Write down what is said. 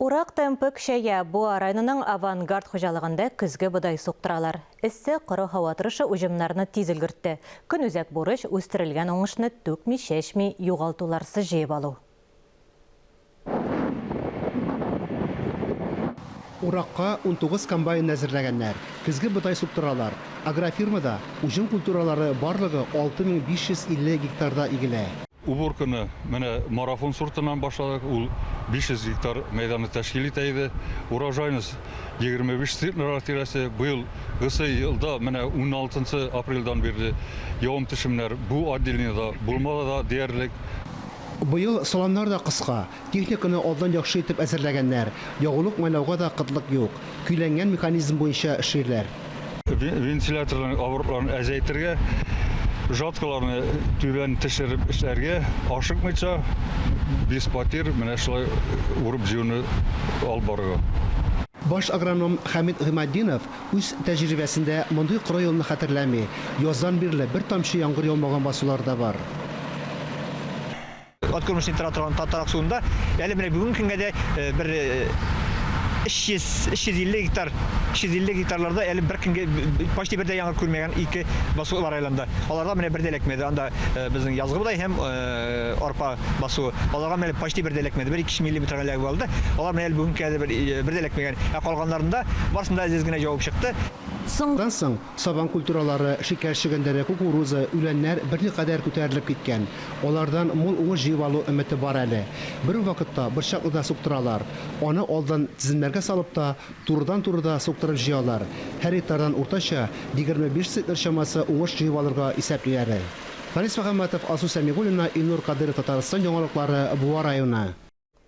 Урак темпы көчәя. Буа районының Авангард хуҗалыгында көзге бодай суктыралар. Эссе, коры һава торышы уҗымнарны тиз өлгертте. Көнүзәк бурыч, үстерелгән уңышны түкми-чәчми, югалтуларсыз җыеп алу. Уракка 19 комбайн әзерләгәннәр. Көзге бодай суктыралар. Агрофирмада уҗым культуралары барлыгы 6550 гектарда игелә. Уборканы менә марафон сортыннан башладык, ул 500 гектар мәйданны тәшкил итә иде. Урожайность 25 центнерлар тирәсе. Быел гысы елда менә 16 апрельдан бирле явым-төшемнәр бу отделениедә булмады да диярлек. Быел саламнар да кыска, техниканы алдан яхшы итеп әзерләгәннәр, ягулык-майлауга да кытлык юк. Көйләнгән механизм буенча эшлиләр. Вентиляторның оборотларын әзәйтергә, жаткаларны түбән төшереп эшләргә, ашыкмыйча, без потерь, менә шулай урып-җыюны алып барырга. Баш агроном Хәмит Гыйматдинов үз тәҗрибәсендә мондый коры елны хәтерләми, яздан бирле бер тамчы яңгыр яумаган басулар да бар. Откормочный тора торган Татар Аксуында әле менә бүгенге көнгә дә э, бер 300 350 гектар 350 гектарларда әле бер көнгә почти бер дә яңгыр күрмәгән ике басу бар әле анда. Аларга менә бер дә эләкмәде. Анда э, безнең язгы бодай һәм э, арпа басуы. Аларга менә почти бер дә эләкмәде. Бер ике миллиметр гына эләгеп алды. Алар менә әле бүгенге көнгә дә бер, бер дә эләкмәгән. Ә калганнарында барысында әз-әз генә җавып чыкты. Соңдан соң сабан культуралары, шикәр чөгендере, кукуруза, үләннәр берникадәр күтәрелеп киткән. Алардан мул уңыш җыеп алу өмете бар әле. Бер үк вакытта борчакны да суктыралар. Аны алдан теземнәргә салып та, турыдан-туры да суктырып җыялар. Һәр гектардан уртача 25 центнер чамасы уңыш җыеп алырга исәплиләр. Фәнис Мөхәммәтов, Алсу Сәмигуллина, Илнур Кадыйров, Татарстан яңалыклары, Буа районы.